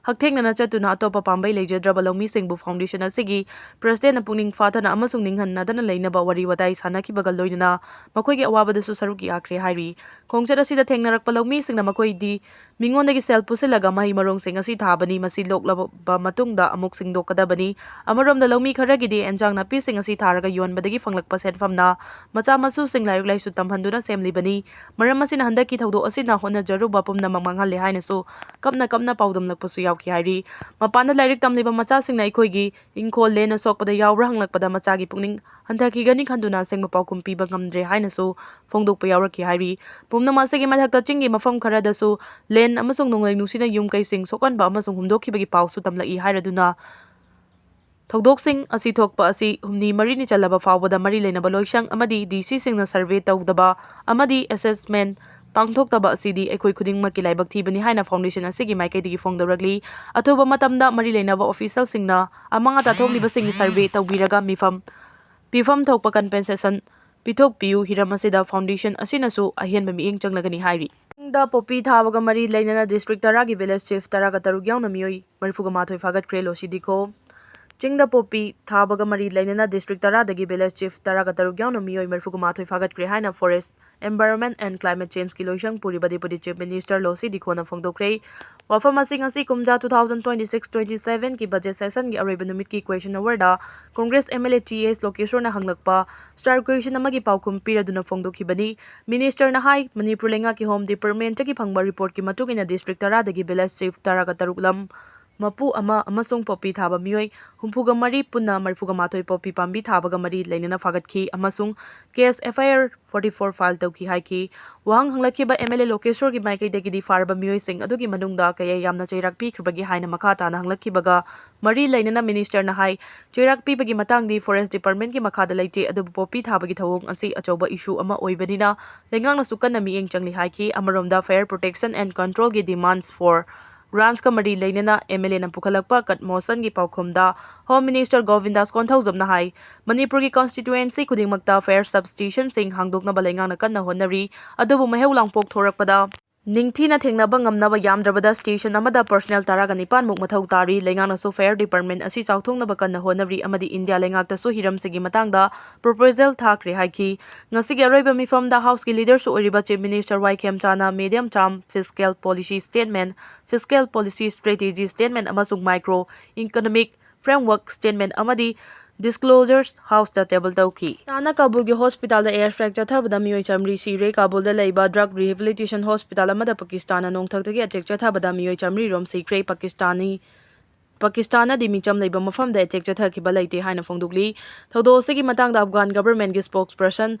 ꯍꯛꯊꯦꯡꯅꯅ ꯆꯠꯇꯨꯅ ꯑꯇꯣꯞꯄ ꯄꯥꯝꯕꯩ ꯂꯩꯖꯗ꯭ꯔꯕ ꯂꯧꯃꯤꯁꯤꯡꯕꯨ ꯐꯥꯎꯟꯗꯦꯁꯟ ꯑꯁꯤꯒꯤ ꯄ꯭ꯔꯁꯤꯗꯦꯟꯅ ꯄꯨꯛꯅꯤꯡ ꯐꯥꯊꯅ ꯑꯃꯁꯨꯡ ꯅꯤꯡꯍꯟꯅꯗꯅ ꯂꯩꯅꯕ ꯋꯥꯔꯤ ꯋꯥꯇꯥꯏ ꯁꯥꯟꯅꯈꯤꯕꯒ ꯂꯣꯏꯅꯅ ꯃꯈꯣꯏꯒꯤ ꯑꯋꯥꯕꯗꯁꯨ ꯁꯔꯨꯛ ꯌꯥꯈ꯭ꯔꯦ ꯍꯥꯏꯔꯤ꯫ ꯈꯣꯡꯆꯠ ꯑꯁꯤꯗ ꯊꯦꯡꯅꯔꯛꯄ ꯂꯧꯃꯤꯁꯤꯡꯅ ꯃꯈꯣꯏꯗꯤ ꯃꯤꯉꯣꯟꯗꯒꯤ ꯁꯦꯜ ꯄꯨꯁꯤꯜꯂꯒ ꯃꯍꯩ ꯃꯔꯣꯡꯁꯤꯡ ꯑꯁꯤ ꯊꯥꯕꯅꯤ, ꯃꯁꯤ ꯂꯣꯛꯂꯕ ꯃꯇꯨꯡꯗ ꯑꯃꯨꯛ ꯁꯤꯡꯗꯣꯛꯀꯗꯕꯅꯤ꯫ ꯑꯃꯔꯣꯝꯗ ꯂꯧꯃꯤ ꯈꯔꯒꯤꯗꯤ ꯑꯦꯟꯖꯥꯡ ꯅꯥꯄꯤꯁꯤꯡ ꯑꯁꯤ ꯊꯥꯔꯒ ꯌꯣꯟꯕꯗꯒꯤ ꯐꯪꯂꯛꯄ ꯁꯦꯟꯐꯝꯅ ꯃꯆꯥ ꯃꯁꯨꯁꯤꯡ ꯂꯥꯏꯔꯤꯛ ꯂꯥꯏꯁꯨ ꯇꯝꯍꯟꯗꯨꯅ ꯁꯦꯝꯂꯤꯕꯅꯤ꯫ ꯃꯔꯝ ꯑꯁꯤꯅ ꯍꯟꯗꯛꯀꯤ ꯊꯧꯗꯣꯛ ꯑꯁꯤꯅ ꯍꯣꯠꯅꯖꯔꯨꯕ ꯄꯨꯝꯅꯃꯛ ꯃꯥꯡꯍꯜꯂꯦ ꯍꯥꯏꯅꯁꯨ ꯀꯞꯅ ꯀꯞꯅ ꯄꯥꯎꯗꯝꯂꯛꯄꯁꯨ ꯌꯥꯎꯈꯤ ꯍꯥꯏꯔꯤ꯫ ꯃꯄꯥꯟꯗ ꯂꯥꯏꯔꯤꯛ ꯇꯝꯂꯤꯕ ꯃꯆꯥꯁꯤꯡꯅ ꯑꯩꯈꯣꯏꯒꯤ ꯏꯪꯈꯣꯜ ꯂꯦꯟꯅ ꯁꯣꯛꯄꯗ ꯌꯥꯎꯕ꯭ꯔꯥ ꯍꯪꯂꯛꯄꯗ ꯃꯆꯥꯒꯤ ꯄꯨꯛꯅꯤꯡ ꯍꯟꯊꯈꯤꯒꯅꯤ ꯈꯟꯗꯨꯅ ꯑꯁꯦꯡꯕ ꯄꯥꯎꯈꯨꯝ ꯄꯤꯕ ꯉꯝꯗ꯭ꯔꯦ ꯍꯥꯏꯅꯁꯨ ꯐꯣꯡꯗꯣꯛꯄ ꯌꯥꯎꯔꯛꯈꯤ ꯍꯥꯏꯔꯤ꯫ ꯄꯨꯝꯅꯃꯛ ꯑꯁꯤꯒꯤ ꯃꯊꯛꯇ ꯆꯤꯡꯒꯤ ꯃꯐꯝ ꯈꯔꯗꯁꯨ ꯂꯦꯟ ꯑꯃꯁꯨꯡ ꯅꯣꯡꯂꯩ ꯅꯨꯡꯁꯤꯠꯅ ꯌꯨꯝ ꯀꯩꯁꯤꯡ ꯁꯣꯛꯍꯟꯕ ꯑꯃꯁꯨꯡ ꯍꯨꯝꯗꯣꯛꯈꯤꯕꯒꯤ ꯄꯥꯎꯁꯨ ꯇꯝꯂꯛꯏ ꯍꯥꯏꯔꯗꯨꯅ ꯊꯧꯗꯣꯛꯁꯤꯡ ꯑꯁꯤ ꯊꯣꯛꯄ ꯑꯁꯤ ꯍꯨꯝꯅꯤ ꯃꯔꯤꯅꯤ ꯆꯜꯂꯕ ꯐꯥꯎꯕꯗ ꯃꯔꯤ ꯂꯩꯅꯕ ꯂꯣꯏꯁꯪ ꯑꯃꯗꯤ ꯗꯤ ꯁꯤꯁꯤꯡꯅ ꯁꯔꯚꯦ ꯇꯧꯗꯕ ꯑꯃꯗꯤ ꯑꯦꯁꯦꯁꯃꯦꯟ ꯄꯥꯡꯊꯣꯛꯇꯕ ꯑꯁꯤꯗꯤ ꯑꯩꯈꯣꯏ ꯈꯨꯗꯤꯡꯃꯛꯀꯤ ꯂꯥꯏꯕꯛ ꯊꯤꯕꯅꯤ ꯍꯥꯏꯅ ꯐꯥꯎꯟꯗꯦꯁꯟ ꯑꯁꯤꯒꯤ ꯃꯥꯏꯀꯩꯗꯒꯤ ꯐꯣꯡꯗꯣꯔꯛꯂꯤ꯫ ꯑꯊꯨꯕ ꯃꯇꯝꯗ ꯃꯔꯤ ꯂꯩꯅꯕ ꯑꯣꯐꯤꯁꯤꯌꯦꯜꯁꯤꯡꯅ ꯑꯃꯥꯡ ꯑꯇꯥ ꯊꯣꯛꯂꯤꯕꯁꯤꯡꯒꯤ ꯁꯔꯚꯦ ꯇꯧꯕꯤꯔꯒ ꯃꯤꯐꯝ ꯄꯤꯐꯝ ꯊꯣꯛꯄ ꯀꯝꯄꯦꯟꯁꯦꯁꯟ ꯄꯤꯊꯣꯛꯄꯤꯌꯨ꯫ ꯍꯤꯔꯝ ꯑꯁꯤꯗ ꯐꯥꯎꯟꯗꯦꯁꯟ ꯑꯁꯤꯅꯁꯨ ꯑꯍꯦꯟꯕ ꯃꯤꯠꯌꯦꯡ ꯆꯪꯂꯒꯅꯤ ꯍꯥꯏꯔꯤ꯫ ꯆꯤꯡꯗ ꯄꯣꯄꯤ ꯊꯥꯕꯒ ꯃꯔꯤ ꯂꯩꯅꯅ ꯗꯤꯁꯇ꯭ꯔꯤꯛ ꯇꯔꯥꯒꯤ ꯚꯤꯂꯦꯖ ꯆꯤꯐ ꯇꯔꯥꯒ ꯇꯔꯨꯛ ꯌꯥꯎꯅ ꯃꯤꯑꯣꯏ ꯃꯔꯤꯐꯨꯒ ꯃꯥꯊꯣꯏ ꯐꯥꯒꯠꯈ꯭ꯔꯦ꯫ ꯂꯣꯁꯤꯗꯤꯀꯣ ꯆꯤꯡꯗ ꯄꯣꯄꯤ ꯊꯥꯕꯒ ꯃꯔꯤ ꯂꯩꯅꯅ district ꯇꯔꯥꯗꯒꯤ village chief ꯇꯔꯥꯒ ꯇꯔꯨꯛ ꯌꯥꯎꯅ ꯃꯤꯑꯣꯏ ꯃꯔꯤꯐꯨꯒ ꯃꯥꯊꯣꯏ ꯐꯥꯒꯠꯈ꯭ꯔꯦ ꯍꯥꯏꯅ Forest, Environment and Climate Change ꯀꯤ ꯂꯣꯏꯁꯪ ꯄꯨꯔꯤꯕ Deputy Chief Minister ꯂꯣꯁꯤ ꯗꯤꯈꯣꯅ ꯐꯣꯡꯗꯣꯛꯈ꯭ꯔꯦ꯫ ꯋꯥꯐꯝ ꯑꯁꯤ ꯉꯁꯤ ꯀꯨꯝꯖꯥ two thousand twenty six twenty seven ꯀꯤ budget session ꯒꯤ ꯑꯔꯣꯏꯕ ꯅꯨꯃꯤꯠꯀꯤ question hour the Congress M L A T S ꯂꯣꯀꯦꯁꯣꯔꯅ ꯍꯪꯂꯛꯄ style question ꯑꯃꯒꯤ ꯄꯥꯎꯈꯨꯝ ꯄꯤꯔꯗꯨꯅ ꯐꯣꯡꯗꯣꯛꯈꯤꯕꯅꯤ꯫ Minister ꯅ ꯍꯥꯏ, ꯃꯅꯤꯄꯨꯔ ꯂꯩꯉꯥꯛꯀꯤ Home Department ꯇꯒꯤ ꯐꯪꯕ report ꯀꯤ ꯃꯇꯨꯡ ꯏꯟꯅ district ꯇꯔꯥꯗꯒꯤ village chief ꯇꯔꯥꯒ ꯇꯔꯨꯛ, ꯂꯝ ꯃꯄꯨ ꯑꯃ ꯑꯃꯁꯨꯡ ꯄꯣꯄꯤ ꯊꯥꯕ ꯃꯤꯑꯣꯏ ꯍꯨꯝꯐꯨꯒ ꯃꯔꯤ ꯄꯨꯟꯅ ꯃꯔꯤꯐꯨꯒ ꯃꯥꯊꯣꯏ ꯄꯣꯄꯤ ꯄꯥꯝꯕꯤ ꯊꯥꯕꯒ ꯃꯔꯤ ꯂꯩꯅꯅ ꯐꯥꯒꯠꯈꯤ ꯑꯃꯁꯨꯡ case F I R forty four file ꯇꯧꯈꯤ ꯍꯥꯏꯈꯤ꯫ ꯋꯥꯍꯪ ꯍꯪꯂꯛꯈꯤꯕ M L A ꯂꯣꯀꯦꯁꯣꯔꯒꯤ ꯃꯥꯏꯀꯩꯗꯒꯤꯗꯤ ꯐꯥꯔꯕ ꯃꯤꯑꯣꯏꯁꯤꯡ ꯑꯗꯨꯒꯤ ꯃꯅꯨꯡꯗ ꯀꯌꯥ ꯌꯥꯝꯅ ꯆꯩꯔꯥꯛ ꯄꯤꯈ꯭ꯔꯕꯒꯦ ꯍꯥꯏꯅ ꯃꯈꯥ ꯇꯥꯅ ꯍꯪꯂꯛꯈꯤꯕꯒ ꯃꯔꯤ ꯂꯩꯅꯅ Minister ꯅ ꯍꯥꯏ, ꯆꯩꯔꯥꯛ ꯄꯤꯕꯒꯤ ꯃꯇꯥꯡꯗꯤ Forest Department ꯀꯤ ꯃꯈꯥꯗ ꯂꯩꯇꯦ, ꯑꯗꯨꯕꯨ ꯄꯣꯄꯤ ꯊꯥꯕꯒꯤ ꯊꯧꯑꯣꯡ ꯑꯁꯤ ꯑꯆꯧꯕ issue ꯑꯃ ꯑꯣꯏꯕꯅꯤꯅ ꯂꯩꯉꯥꯛꯅꯁꯨ ꯀꯟꯅ ꯃꯤꯠꯌꯦꯡ ꯆꯪꯂꯤ ꯍꯥꯏꯈꯤ꯫ ꯑꯃꯔꯣꯝꯗ, fire protection and control ꯒꯤ demands for grants ꯀ ꯃꯔꯤ ꯂꯩꯅꯅ M L A ꯅ ꯄꯨꯈꯠꯂꯛꯄ cut motion ꯒꯤ ꯄꯥꯎꯈꯨꯝꯗ Home Minister ꯒꯣꯕꯤꯟꯗꯥꯁ ꯀꯣꯟꯊꯧꯖꯝꯅ ꯍꯥꯏ, ꯃꯅꯤꯄꯨꯔꯒꯤ constituency ꯈꯨꯗꯤꯡꯃꯛꯇ fire substation ꯁꯤꯡ ꯍꯥꯡꯗꯣꯛꯅꯕ ꯂꯩꯉꯥꯛꯅ ꯀꯟꯅ ꯍꯣꯠꯅꯔꯤ, ꯑꯗꯨꯕꯨ ꯃꯩꯍꯧ ꯂꯥꯡꯄꯣꯛ ꯊꯣꯔꯛꯄꯗ ꯅꯤꯡꯊꯤꯅ ꯊꯦꯡꯅꯕ ꯉꯝꯅꯕ ꯌꯥꯝꯗ꯭ꯔꯕꯗ station ꯑꯃꯗ personnel ꯇꯔꯥꯒ ꯅꯤꯄꯥꯟ ꯃꯨꯛ ꯃꯊꯧ ꯇꯥꯔꯤ꯫ ꯂꯩꯉꯥꯛꯅꯁꯨ fire department ꯑꯁꯤ ꯆꯥꯎꯊꯣꯛꯅꯕ ꯀꯟꯅ ꯍꯣꯠꯅꯔꯤ ꯑꯃꯗꯤ ꯏꯟꯗꯤꯌꯥ ꯂꯩꯉꯥꯛꯇꯁꯨ ꯍꯤꯔꯝꯁꯤꯒꯤ ꯃꯇꯥꯡꯗ proposal ꯊꯥꯈ꯭ꯔꯦ ꯍꯥꯏꯈꯤ꯫ ꯉꯁꯤꯒꯤ ꯑꯔꯣꯏꯕ ꯃꯤꯐꯝꯗ House ꯀꯤ leader ꯁꯨ ꯑꯣꯏꯔꯤꯕ Chief Minister ꯋꯥꯏ ꯈꯦꯝꯆꯥꯅ medium term fiscal policy statement, fiscal policy strategy statement ꯑꯃꯁꯨꯡ micro economic framework statement ꯑꯃꯗꯤ disclosures House ꯇ table ꯇꯧꯈꯤ꯫ ꯄꯥꯀꯤꯁꯇꯥꯟꯅ ꯀꯥꯕꯨꯜꯒꯤ hospital ꯗ air strike ꯆꯠꯊꯕꯗ ꯃꯤꯑꯣꯏ ꯆꯥꯃꯔꯤ ꯁꯤꯔꯦ꯫ ꯀꯥꯕꯨꯜꯗ ꯂꯩꯕ drug rehabilitation hospital ꯑꯃꯗ ꯄꯥꯀꯤꯁꯇꯥꯟꯅ ꯅꯣꯡꯊꯛꯇꯒꯤ attack ꯆꯠꯊꯕꯗ ꯃꯤꯑꯣꯏ ꯆꯥꯃꯔꯤ ꯔꯣꯝ ꯁꯤꯈ꯭ꯔꯦ꯫ ꯄꯥꯀꯤꯁꯇꯥꯅꯤ, ꯄꯥꯀꯤꯁꯇꯥꯟꯅꯗꯤ ꯃꯤꯆꯝ ꯂꯩꯕ ꯃꯐꯝꯗ attack ꯆꯠꯊꯈꯤꯕ ꯂꯩꯇꯦ ꯍꯥꯏꯅ ꯐꯣꯡꯗꯣꯛꯂꯤ꯫ ꯊꯧꯗꯣꯛ ꯑꯁꯤꯒꯤ ꯃꯇꯥꯡꯗ Afghan government ꯀꯤ spokesperson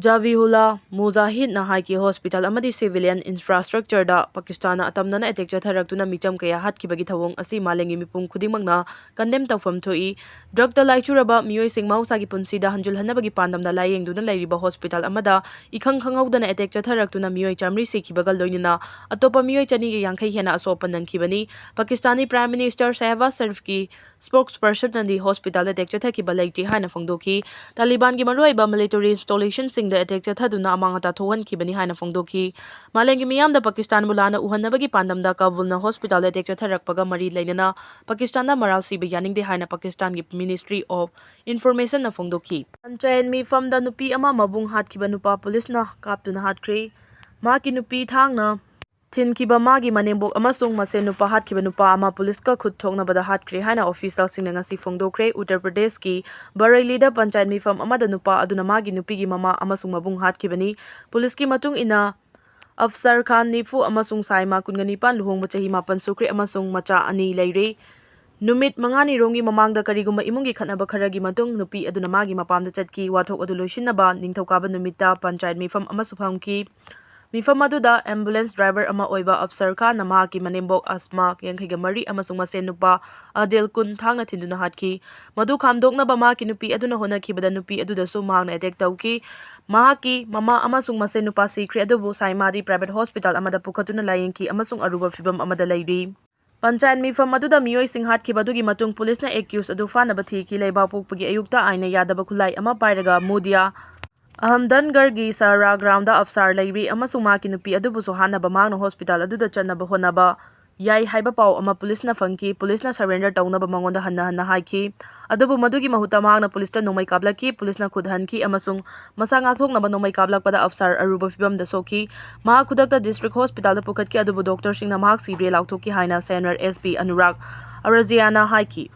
ꯖꯕꯤꯍꯨꯜꯂꯥ ꯃꯨꯖꯥꯍꯤꯗꯅ ꯍꯥꯏꯈꯤ, hospital ꯑꯃꯗꯤ civilian infrastructure ꯗ ꯄꯥꯀꯤꯁꯇꯥꯟꯅ ꯑꯇꯝꯅꯅ attack ꯆꯠꯊꯔꯛꯇꯨꯅ ꯃꯤꯆꯝ ꯀꯌꯥ ꯍꯥꯠꯈꯤꯕꯒꯤ ꯊꯧꯑꯣꯡ ꯑꯁꯤ ꯃꯥꯂꯦꯝꯒꯤ ꯃꯤꯄꯨꯝ ꯈꯨꯗꯤꯡꯃꯛꯅ condemn ꯇꯧꯐꯝ ꯊꯣꯛꯏ꯫ Drug ꯇ ꯂꯥꯏꯆꯨꯔꯕ ꯃꯤꯑꯣꯏꯁꯤꯡ ꯃꯍꯧꯁꯥꯒꯤ ꯄꯨꯟꯁꯤꯗ ꯍꯟꯖꯤꯜꯍꯟꯅꯕꯒꯤ ꯄꯥꯟꯗꯝꯗ ꯂꯥꯌꯦꯡꯗꯨꯅ ꯂꯩꯔꯤꯕ hospital ꯑꯃꯗ ꯏꯈꯪ ꯈꯪꯍꯧꯗꯅ attack ꯆꯠꯊꯔꯛꯇꯨꯅ ꯃꯤꯑꯣꯏ ꯆꯥꯃꯔꯤ ꯁꯤꯈꯤꯕꯒ ꯂꯣꯏꯅꯅ ꯑꯇꯣꯞꯄ ꯃꯤꯑꯣꯏ ꯆꯅꯤꯒ ꯌꯥꯡꯈꯩ ꯍꯦꯟꯅ ꯑꯁꯣꯛ ꯑꯄꯟ ꯅꯪꯈꯤꯕꯅꯤ꯫ ꯄꯥꯀꯤꯁꯇꯥꯅꯤ Prime Minister ꯁꯦꯍꯕꯥꯖ ꯁꯔꯤꯐꯀꯤ spokesperson ꯅꯗꯤ hospital ꯗ attack ꯆꯠꯊꯈꯤꯕ ꯂꯩꯇꯦ ꯍꯥꯏꯅ ꯐꯣꯡꯗꯣꯛꯈꯤ꯫ ꯇꯥꯂꯤꯕꯥꯟꯒꯤ ꯃꯔꯨꯑꯣꯏꯕ military installation ꯁꯤꯡ ꯑꯦꯇꯦꯛ ꯆꯠꯊꯗꯨꯅ ꯑꯃꯥꯡ ꯑꯇꯥ ꯊꯣꯛꯍꯟꯈꯤꯕꯅꯤ ꯍꯥꯏꯅ ꯐꯣꯡꯗꯣꯛꯈꯤ꯫ ꯃꯥꯂꯦꯝꯒꯤ ꯃꯤꯌꯥꯝꯗ ꯄꯥꯀꯤꯁꯇꯥꯟꯕꯨ ꯂꯥꯟꯅ ꯎꯍꯟꯅꯕꯒꯤ ꯄꯥꯟꯗꯝꯗ ꯀꯥꯕꯨꯜꯅ ꯍꯣꯁꯄꯤꯇꯥꯜꯗ ꯑꯦꯇꯦꯛ ꯆꯠꯊꯔꯛꯄꯒ ꯃꯔꯤ ꯂꯩꯅꯅ ꯄꯥꯀꯤꯁꯇꯥꯟꯗ ꯃꯔꯥꯜ ꯁꯤꯕ ꯌꯥꯅꯤꯡꯗꯦ ꯍꯥꯏꯅ ꯄꯥꯀꯤꯁꯇꯥꯟꯒꯤ Ministry of Informationꯅ ꯐꯣꯡꯗꯣꯛꯈꯤ꯫ ꯄꯟꯆꯥꯌꯠ ꯃꯤꯐꯝꯗ ꯅꯨꯄꯤ ꯑꯃ ꯃꯕꯨꯡ ꯍꯥꯠꯈꯤꯕ ꯅꯨꯄꯥ ꯄꯨꯂꯤꯁꯅ ꯀꯥꯞꯇꯨꯅ ꯍꯥꯠꯈ꯭ꯔꯦ꯫ ꯃꯍꯥꯛꯀꯤ ꯅꯨꯄꯤ ꯊꯥꯡꯅ ꯊꯤꯟꯈꯤꯕ ꯃꯥꯒꯤ ꯃꯅꯦꯝꯕꯣꯛ ꯑꯃꯁꯨꯡ ꯃꯁꯦꯟ ꯅꯨꯄꯥ ꯍꯥꯠꯈꯤꯕ ꯅꯨꯄꯥ ꯑꯃ ꯄꯨꯂꯤꯁꯀ ꯈꯨꯠ ꯊꯣꯛꯅꯕꯗ ꯍꯥꯠꯈ꯭ꯔꯦ ꯍꯥꯏꯅ ꯑꯣꯐꯤꯁꯤꯌꯦꯜꯁꯤꯡꯅ ꯉꯁꯤ ꯐꯣꯡꯗꯣꯛꯈ꯭ꯔꯦ꯫ ꯎꯠꯇꯔ ꯄ꯭ꯔꯗꯦꯁꯀꯤ ꯕꯔꯩꯂꯤꯗ ꯄꯟꯆꯥꯌꯠ ꯃꯤꯐꯝ ꯑꯃꯗ ꯅꯨꯄꯥ ꯑꯗꯨꯅ ꯃꯥꯒꯤ ꯅꯨꯄꯤꯒꯤ ꯃꯃꯥ ꯑꯃꯁꯨꯡ ꯃꯕꯨꯡ ꯍꯥꯠꯈꯤꯕꯅꯤ꯫ ꯄꯨꯂꯤꯁꯀꯤ ꯃꯇꯨꯡ ꯏꯟꯅ, ꯑꯐꯁꯔ ꯈꯥꯟ ꯅꯤꯐꯨ ꯑꯃꯁꯨꯡ ꯁꯥꯏꯃꯥ ꯀꯨꯟꯒ ꯅꯤꯄꯥꯟ ꯂꯨꯍꯣꯡꯕ ꯆꯍꯤ ꯃꯥꯄꯟ ꯁꯨꯈ꯭ꯔꯦ ꯑꯃꯁꯨꯡ ꯃꯆꯥ ꯑꯅꯤ ꯂꯩꯔꯦ꯫ ꯅꯨꯃꯤꯠ ꯃꯉꯥꯅꯤꯔꯣꯝꯒꯤ ꯃꯃꯥꯡꯗ ꯀꯔꯤꯒꯨꯝꯕ ꯏꯃꯨꯡꯒꯤ ꯈꯠꯅꯕ ꯈꯔꯒꯤ ꯃꯇꯨꯡ ꯅꯨꯄꯤ ꯑꯗꯨꯅ ꯃꯥꯒꯤ ꯃꯄꯥꯝꯗ ꯆꯠꯈꯤ꯫ ꯋꯥꯊꯣꯛ ꯑꯗꯨ ꯂꯣꯏꯁꯤꯟꯅꯕ ꯅꯤꯡꯊꯧꯀꯥꯕ ꯅꯨꯃꯤꯠꯇ ꯄꯟꯆꯥꯌꯠ ꯃꯤꯐꯝ ꯑꯃꯁꯨ ꯐꯝꯈꯤ꯫ ꯃꯤꯐꯝ ꯑꯗꯨꯗ ꯑꯦꯝꯕꯨꯂꯦꯟꯁ ꯗ꯭ꯔꯥꯏꯚꯔ ꯑꯃ ꯑꯣꯏꯕ ꯑꯐꯁꯔ ꯈꯥꯟꯅ ꯃꯍꯥꯛꯀꯤ ꯃꯅꯦꯝꯕꯣꯛ ꯑꯁꯃꯥ, ꯌꯥꯡꯈꯩꯒ ꯃꯔꯤ, ꯑꯃꯁꯨꯡ ꯃꯁꯦꯟ ꯅꯨꯄꯥ ꯑꯗꯤꯜ, ꯀꯨꯟ, ꯊꯥꯡꯅ ꯊꯤꯟꯗꯨꯅ ꯍꯥꯠꯈꯤ꯫ ꯃꯗꯨ ꯈꯥꯝꯗꯣꯛꯅꯕ ꯃꯍꯥꯛꯀꯤ ꯅꯨꯄꯤ ꯑꯗꯨꯅ ꯍꯣꯠꯅꯈꯤꯕꯗ ꯅꯨꯄꯤ ꯑꯗꯨꯗꯁꯨ ꯃꯍꯥꯛꯅ ꯑꯦꯇꯦꯛ ꯇꯧꯈꯤ꯫ ꯃꯍꯥꯛꯀꯤ ꯃꯃꯥ ꯑꯃꯁꯨꯡ ꯃꯁꯦꯟ ꯅꯨꯄꯥ ꯁꯤꯈ꯭ꯔꯦ, ꯑꯗꯨꯕꯨ ꯁꯥꯏꯃꯥꯗꯤ ꯄ꯭ꯔꯥꯏꯚꯦꯠ ꯍꯣꯁꯄꯤꯇꯥꯜ ꯑꯃꯗ ꯄꯨꯈꯠꯇꯨꯅ ꯂꯥꯌꯦꯡꯈꯤ ꯑꯃꯁꯨꯡ ꯑꯔꯨꯕ ꯐꯤꯚꯝ ꯑꯃꯗ ꯂꯩꯔꯤ꯫ ꯄꯟꯆꯥꯌꯠ ꯃꯤꯐꯝ ꯑꯗꯨꯗ ꯃꯤꯑꯣꯏꯁꯤꯡ ꯍꯥꯠꯈꯤꯕ ꯑꯗꯨꯒꯤ ꯃꯇꯨꯡ ꯄꯨꯂꯤꯁꯅ ꯑꯦꯀ꯭ꯌꯨꯁ ꯑꯗꯨ ꯐꯥꯅꯕ ꯊꯤꯈꯤ꯫ ꯂꯩꯕꯥꯛꯄꯣꯛꯄꯒꯤ ꯑꯌꯨꯛꯇ ꯑꯥꯏꯟꯅ ꯌꯥꯗꯕ ꯈꯨꯠꯂꯥꯏ ꯑꯃ ꯄꯥꯏꯔꯒ ꯃꯨꯗꯤꯌꯥ ꯑꯍꯝꯗꯟꯒꯔꯒꯤ ꯁꯍꯔꯥ ꯒ꯭ꯔꯥꯎꯟꯗ ꯑꯐꯁꯥꯔ ꯂꯩꯔꯤ ꯑꯃꯁꯨꯡ ꯃꯍꯥꯛꯀꯤ ꯅꯨꯄꯤ ꯑꯗꯨꯕꯨꯁꯨ ꯍꯥꯠꯅꯕ ꯃꯍꯥꯛꯅ ꯍꯣꯁꯄꯤꯇꯥꯜ ꯑꯗꯨꯗ ꯆꯠꯅꯕ ꯍꯣꯠꯅꯕ ꯌꯥꯏ ꯍꯥꯏꯕ ꯄꯥꯎ ꯑꯃ ꯄꯨꯂꯤꯁꯅ ꯐꯪꯈꯤ꯫ ꯄꯨꯂꯤꯁꯅ ꯁꯔꯦꯟꯗꯔ ꯇꯧꯅꯕ ꯃꯉꯣꯟꯗ ꯍꯟꯅ ꯍꯟꯅ ꯍꯥꯏꯈꯤ, ꯑꯗꯨꯕꯨ ꯃꯗꯨꯒꯤ ꯃꯍꯨꯠꯇ ꯃꯍꯥꯛꯅ ꯄꯨꯂꯤꯁꯇ ꯅꯣꯡꯃꯩ ꯀꯥꯞꯂꯛꯈꯤ꯫ ꯄꯨꯂꯤꯁꯅ ꯈꯨꯠ ꯍꯟꯈꯤ ꯑꯃꯁꯨꯡ ꯃꯁꯥ ꯉꯥꯛꯊꯣꯛꯅꯕ ꯅꯣꯡꯃꯩ ꯀꯥꯞꯂꯛꯄꯗ ꯑꯐꯁꯥꯔ ꯑꯔꯨꯕ ꯐꯤꯚꯝꯗ ꯁꯣꯛꯈꯤ꯫ ꯃꯍꯥꯛ ꯈꯨꯗꯛꯇ ꯗꯤꯁꯇ꯭ꯔꯤꯛ ꯍꯣꯁꯄꯤꯇꯥꯜꯗ ꯄꯨꯈꯠꯈꯤ, ꯑꯗꯨꯕꯨ ꯗꯣꯛꯇꯔꯁꯤꯡꯅ ꯃꯍꯥꯛ ꯁꯤꯔꯦ ꯂꯥꯎꯊꯣꯛꯈꯤ ꯍꯥꯏꯅ ꯁꯦꯅꯔ ꯑꯦꯁ ꯄꯤ ꯑꯅꯨꯔꯥꯒ ꯑꯔꯖꯤꯌꯥꯅ ꯍꯥꯏꯈꯤ꯫